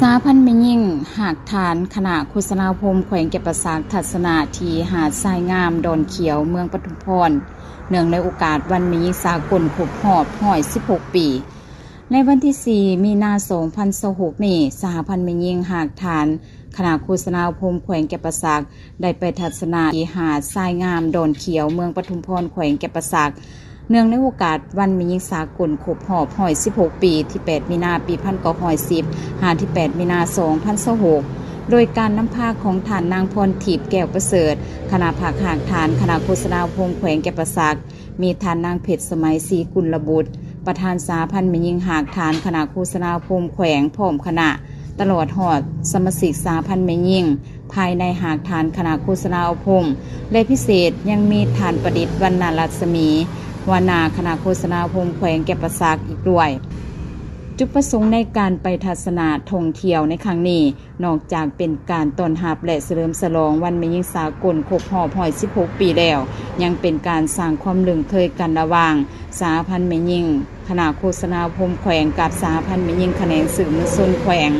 ສະຫະພັນແມ່ຍິງຮາກຖານຄະນະໂຄສະນາອົບຮົມແຂວງຈຳປາສັກ ທັດສະນະທີ່ຫາດຊາຍງາມ ດອນຂຽວ ເມືອງປະທຸມພອນ ເນື່ອງໃນໂອກາດວັນແມ່ຍິງສາກົນຄົບຮອບ ໜຶ່ງຮ້ອຍສິບຫົກປີ. ໃນວັນທີ ສີ່ ມີນາ ສອງພັນຊາວຫົກນີ້, ສະຫະພັນແມ່ຍິງຮາກຖານຄະນະໂຄສະນາອົບຮົມແຂວງຈຳປາສັກ ໄດ້ໄປທັດສະນະທີ່ຫາດຊາຍງາມ ດອນຂຽວ ເມືອງປະທຸມພອນ ແຂວງຈຳປາສັກ ເນື່ອງໃນໂອກາດວັນແມ່ຍິງສາກົນຄົບຮອບ ໜຶ່ງຮ້ອຍສິບຫົກປີ ທີ ແປດ ມີນາ ປີ ໜຶ່ງພັນເກົ້າຮ້ອຍສິບ ຫາ ທີ ແປດ ມີນາ ສອງພັນຊາວຫົກ ໂດຍການນຳພາຂອງທ່ານນາງ ພອນທິບ ແກ້ວປະເສີດ ຄະນະພັກຮາກຖານຄະນະໂຄສະນາອົບຮົມແຂວງຈຳປາສັກ, ມີທ່ານນາງ ເພັດສະໄໝ ສີກຸນລະບຸດ ປະທານສະຫະພັນແມ່ຍິງຮາກຖານຄະນະໂຄສະນາອົບຮົມແຂວງ ພ້ອມຄະນະ, ຕະຫຼອດຮອດສະມາຊິກສະຫະພັນແມ່ຍິງ ພາຍໃນຮາກຖານຄະນະໂຄສະນາອົບຮົມ ແລະ ພິເສດຍັງມີທ່ານປະດິດ ວັນນະລັດສະໝີ ຫົວໜ້າຄະນະໂຄສະນາອົບຮົມແຂວງຈຳປາສັກອີກດ້ວຍ. ຈຸດປະສົງໃນການໄປທັດສະນະທ່ອງທ່ຽວໃນຄັ້ງນີ້, ນອກຈາກເປັນການຕ້ອນຮັບ ແລະ ສະເຫຼີມສະຫຼອງວັນແມ່ຍິງສາກົນຄົບຮອບ ໜຶ່ງຮ້ອຍສິບຫົກປີແລ້ວ, ຍັງເປັນການສ້າງຄວາມລຶ້ງເຄີຍກັນລະຫວ່າງ ສະຫະພັນແມ່ຍິງຄະນະໂຄສະນາອົບຮົມແຂວງ ກັບສະຫະພັນແມ່ຍິງຂະແໜງສື່ມວນຊົນແຂວງ,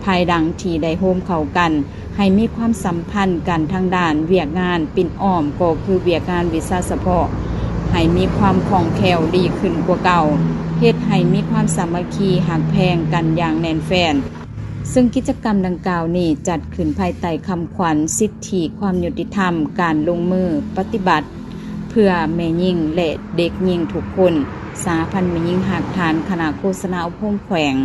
ພາຍຫຼັງທີ່ໄດ້ໂຮມເຂົ້າກັນ ໃຫ້ມີຄວາມສຳພັນກັນທາງດ້ານວຽກງານປິ່ນອ້ອມ ກໍຄືວຽກງານວິຊາສະເພາະ ໃຫ້ມີຄວາມຄ່ອງແຄ້ວດີຂຶ້ນກວ່າເກົ່າ, ເຮັດໃຫ້ມີຄວາມສາມັກຄີຮັກແພງກັນຢ່າງແໜ້ນແຟ້ນ. ເຊິ່ງກິດຈະກຳດັ່ງກ່າວນີ້ຈັດຂຶ້ນພາຍໃຕ້ຄຳຂວັນ ສິດທິຄວາມຍຸຕິທຳ ການລົງມືປະຕິບັດເພື່ອແມ່ຍິງ ແລະ ເດັກຍິງທຸກຄົນ, ສະຫະພັນແມ່ຍິງຮາກຖານຄະນະໂຄສະນາອົບຮົມແຂວງ.